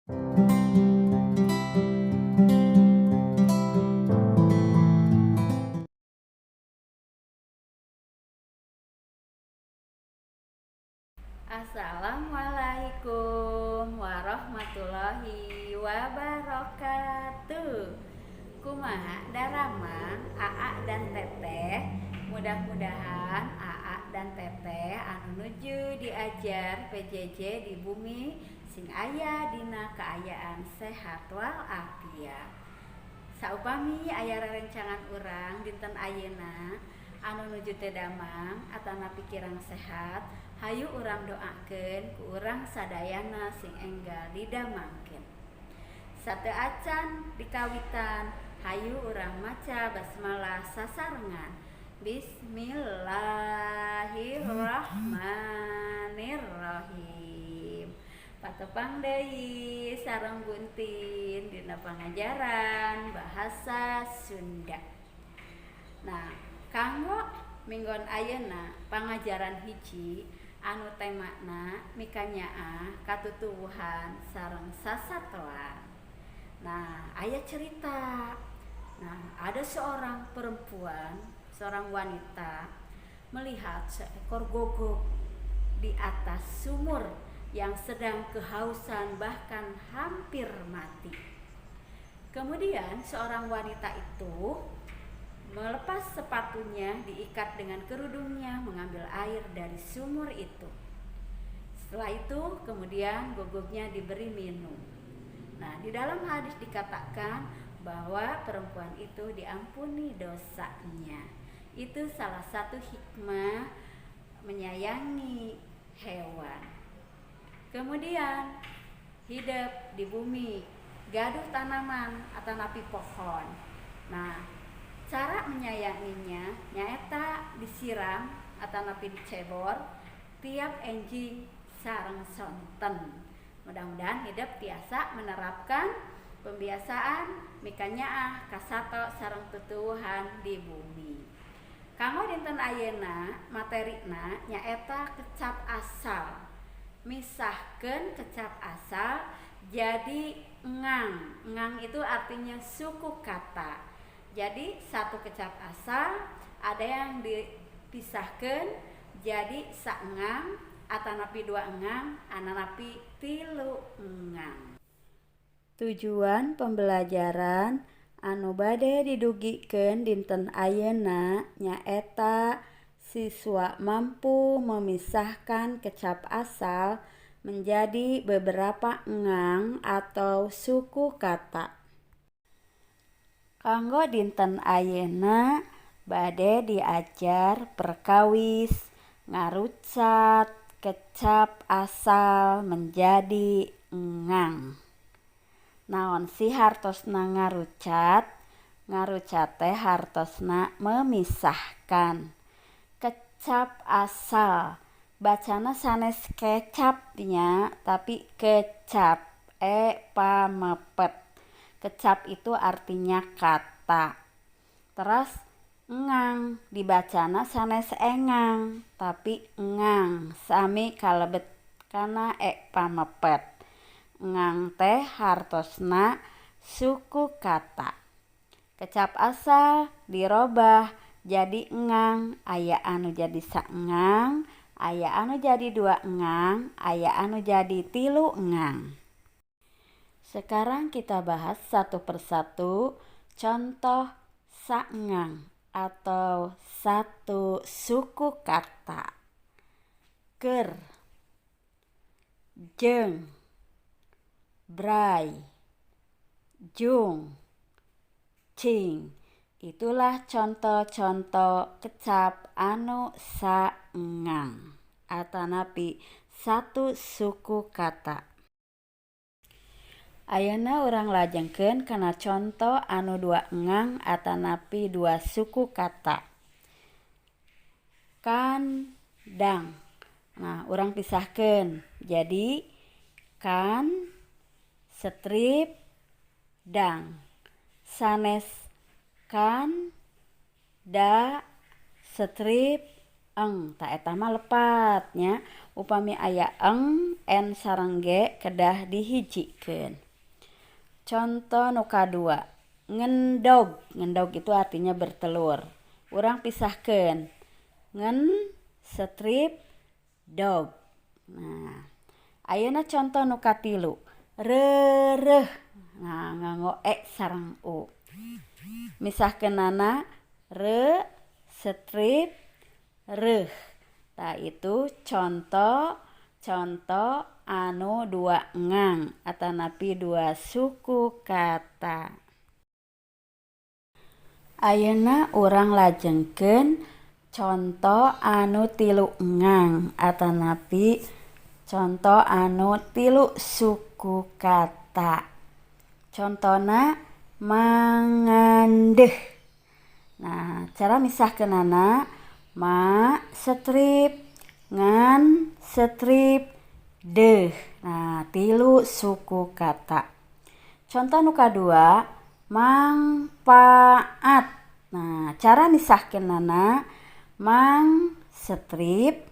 Assalamualaikum warahmatullahi wabarakatuh. Kumaha daramang Aa dan Teteh? Mudah-mudahan Aa dan Teteh anu nuju diajar PJJ di bumi sing aya dina kaayaan sehat walafiat. Saupami aya rerencangan urang dinten ayeuna anu nuju teu damang atanapi kirang sehat, hayu urang doakeun ku urang sadayana sing enggal didamangkeun. Sateuacan dikawitan, hayu urang maca basmalah sasarengan. Bismillahirrahmanirrahim. Patepang deui sareng Buntin dina pangajaran bahasa Sunda. Nah, kanggo minggon ayeuna pangajaran hiji anu temana mikanyaah ka tutuwuhan sareng sasatoan. Nah, aya cerita. Nah, ada seorang perempuan, seorang wanita melihat seekor gogok di atas sumur yang sedang kehausan, bahkan hampir mati. Kemudian seorang wanita itu melepas sepatunya, diikat dengan kerudungnya, mengambil air dari sumur itu. Setelah itu kemudian gogoknya diberi minum. Nah, di dalam hadis dikatakan bahwa perempuan itu diampuni dosanya. Itu salah satu hikmah menyayangi hewan. Kemudian hidup di bumi gaduh tanaman atanapi pohon. Nah, cara menyayanginya nyaeta disiram atanapi dicebor tiap enjing sareng sonten. Mudah-mudahan hidup tiasa menerapkan pembiasaan mikanyaah ka sato sareng tutuwuhan di bumi. Kanggo dinten ayeuna, materina nyaeta kecap asal, misahkeun kecap asal jadi engang. Engang itu artinya suku kata. Jadi satu kecap asal ada yang dipisahkan jadi saengang atanapi dua engang atanapi tilu engang. Tujuan pembelajaran anu bade didugikeun dinten ayeuna nyaeta siswa mampu memisahkan kecap asal menjadi beberapa engang atau suku kata. Kanggo dinten ayeuna bade diajar perkawis ngarucat kecap asal menjadi engang. Naon sih hartosna ngarucat? Ngarucat teh hartosna memisahkan. Kecap asal bacana sanes kecap nya, tapi kecap, e pamepet. Kecap itu artinya kata. Terus engang dibacana sanes engang, tapi engang, sami kalebet kana e pamepet. Engang teh hartosna suku kata. Kecap asal dirobah jadi engang, aya anu jadi saengang, aya anu jadi dua engang, aya anu jadi tilu engang. Sekarang kita bahas satu persatu contoh saengang atau satu suku kata. Keur, jeung, bray, jung, cing. Itulah contoh-contoh kecap anu saengang atanapi satu suku kata. Ayeuna urang lajengkeun kana conto anu dua engang atanapi dua suku kata. Kandang. Nah, urang pisahkeun jadi kan strip dang. Sanes kan da strip eng. Tah eta mah lepat nya. Upami aya eng, n sareng g kedah dihijikeun. Conto nu kadua, ngendog. Ngendog itu artinya bertelur. Urang pisahkeun. Ngen strip dog. Nah, ayeuna conto nu katilu, reureuh. Nah, nganggo e sareng u. Misahkeunana re strip reuh. Tah itu contoh contoh anu dua ngang atanapi dua suku kata. Ayeuna urang lajengkeun conto anu tilu ngang atanapi conto anu tilu suku kata. Contona mangandeuh. Nah, cara misahkeunana ma strip ngan strip deuh. Nah, tilu suku kata. Contoh nu kadua, mangpaat. Nah, cara misahkeunana mang strip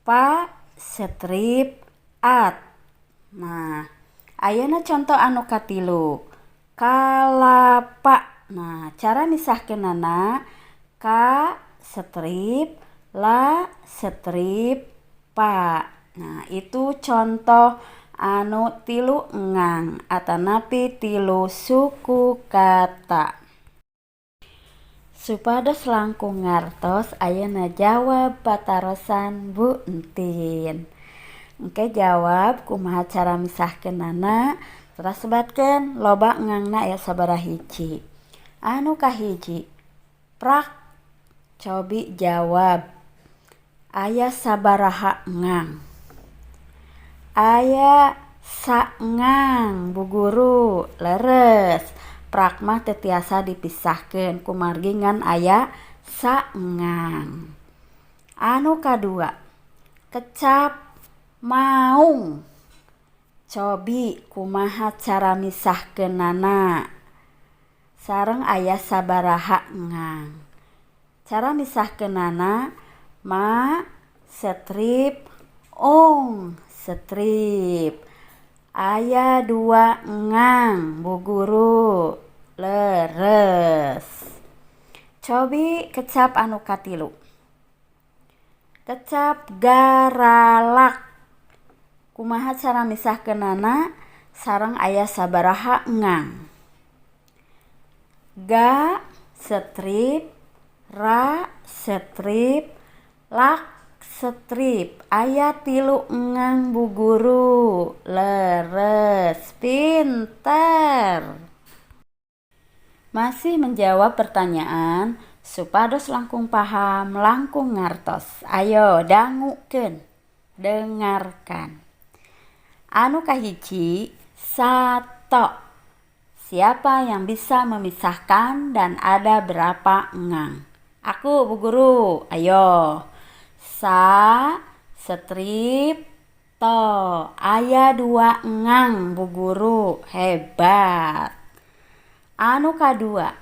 pa strip at. Nah, ayeuna contoh anu katilu, kalapa. Nah, cara misahkeunana ka strip la strip pa. Nah, itu contoh anu tilu ngang atanapi tilu suku kata. Supados langkung ngartos, ayeuna jawab patarosan Bu Entin. Engke jawab kumaha cara misahkeunana, teras sebatkeun loba ngangna aya sabaraha hiji. Anu kahiji, prak. Cobi jawab. Aya sabaraha ngang? Aya sangang, Bu Guru. Leres. Prak mah teu tiasa dipisahkeun kumargi ngan aya sangang. Anu kadua, kecap maung. Cobi kumaha cara misahkeunana? Sareng aya sabaraha ngang? Cara misahkeunana ma strip ung strip. Aya dua ngang, Bu Guru. Leres. Cobi kecap anu katilu. Kecap garalak. Kumaha cara misahkeunana? Sareng aya sabaraha ngang? Ga strip ra strip lak strip. Aya tilu ngang, Bu Guru. Leres, pinter. Masih menjawab pertanyaan supados langkung paham, langkung ngartos. Ayo dangukeun, dengarkan. Anu kahiji, sato. Siapa yang bisa memisahkan dan ada berapa ngang? Aku, Bu Guru. Ayo. Sa strip to. Aya dua ngang, Bu Guru. Hebat. Anu kadua,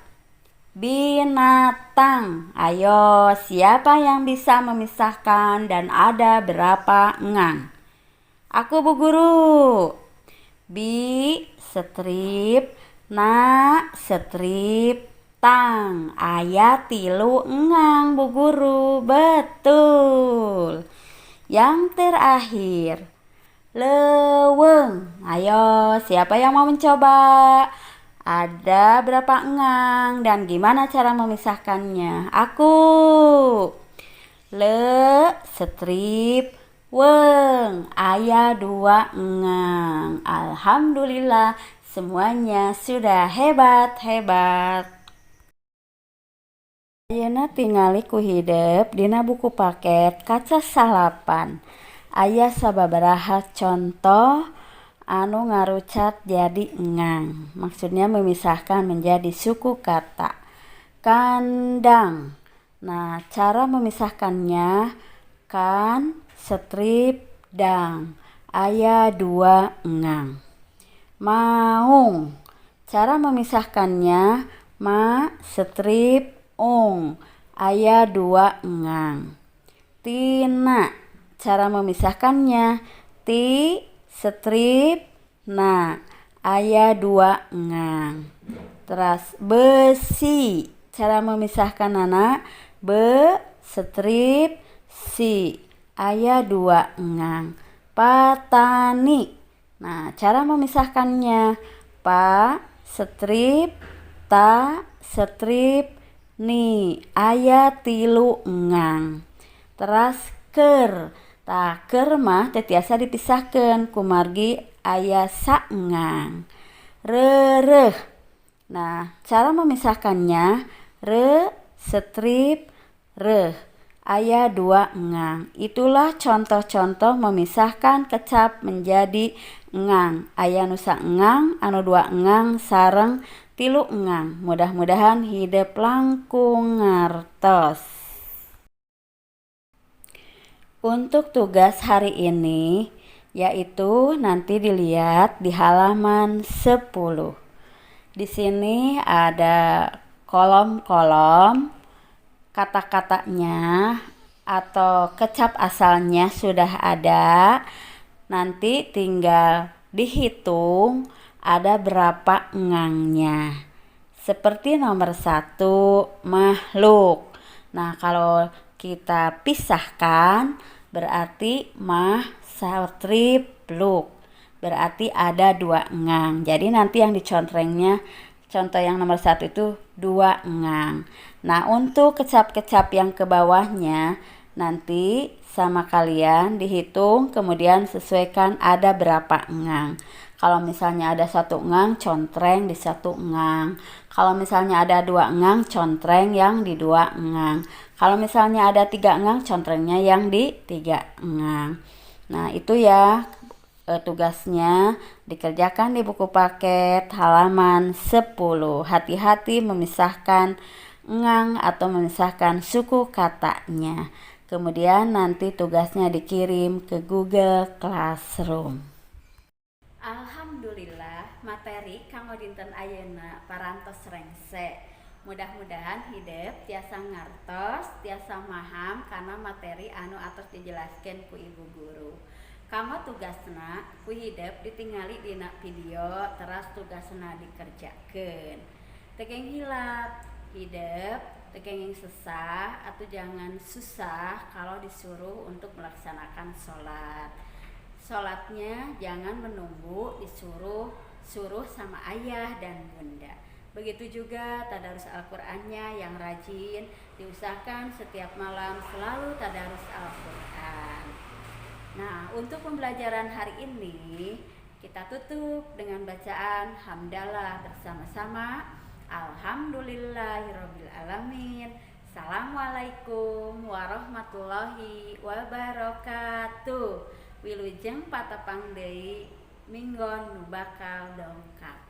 binatang. Ayo, siapa yang bisa memisahkan dan ada berapa ngang? Aku, Bu Guru. Bi strip na strip tang. Aya tilu ngang, Bu Guru. Betul. Yang terakhir, leuweung. Ayo, siapa yang mau mencoba? Ada berapa ngang dan gimana cara memisahkannya? Aku. Le strip weng. Aya dua ngang. Alhamdulillah, semuanya sudah hebat-hebat. Ayeuna tingali ku hidep dina buku paket kaca 9. Aya sababaraha contoh anu ngarucat jadi ngang. Maksudnya memisahkan menjadi suku kata. Kandang. Nah, cara memisahkannya kan strip dang. Aya dua ngang. Maung. Cara memisahkannya ma strip ung. Aya dua ngang. Tina. Cara memisahkannya ti strip na, aya 2 engang. Teras besi, cara memisahkanana be strip si, aya 2 engang. Patani. Nah, cara memisahkannya pa strip ta strip ni, aya 3 engang. Teras ker. Tah ker mah teu tiasa dipisahkeun kumargi aya saengang. Reureuh. Nah, cara memisahkannya re strip reh, aya 2 engang. Itulah contoh-contoh memisahkan kecap menjadi engang. Aya nu saengang, anu 2 engang, sareng 3 engang. Mudah-mudahan hidep langkung ngartos. Untuk tugas hari ini yaitu nanti dilihat di halaman 10. Di sini ada kolom-kolom kata-katanya atau kecap asalnya sudah ada. Nanti tinggal dihitung ada berapa engangnya. Seperti nomor 1, makhluk. Nah, kalau kita pisahkan berarti mah strip luk, berarti ada 2 engang. Jadi nanti yang dicontrengnya contoh yang nomor 1 itu 2 engang. Nah, untuk kecap-kecap yang ke bawahnya nanti sama kalian dihitung kemudian sesuaikan ada berapa engang. Kalau misalnya ada 1 engang, contreng di 1 engang. Kalau misalnya ada 2 engang, contreng yang di 2 engang. Kalau misalnya ada 3 engang, contrengnya yang di 3 engang. Nah, itu ya tugasnya dikerjakan di buku paket halaman 10. Hati-hati memisahkan engang atau memisahkan suku katanya. Kemudian nanti tugasnya dikirim ke Google Classroom. Alhamdulillah materi kanggo dinten ayeuna parantos rengse. Mudah-mudahan hidep tiasa ngartos, tiasa maham karena materi anu atos dijelaskan ku ibu guru. Kanggo tugasna ku hidep ditingali dina video teras tugasna dikerjakeun. Teu kenging hilap, hidep teu kenging sesah atau jangan susah kalau disuruh untuk melaksanakan sholat. Sholatnya jangan menunggu disuruh suruh sama ayah dan bunda. Begitu juga tadarus Al-Qur'annya yang rajin, diusahakan setiap malam selalu tadarus Al-Qur'an. Nah, untuk pembelajaran hari ini kita tutup dengan bacaan hamdalah bersama-sama. Alhamdulillahirabbil alamin. Assalamualaikum warahmatullahi wabarakatuh. Wilujeng patepang deui minggon nu bakal dongkap.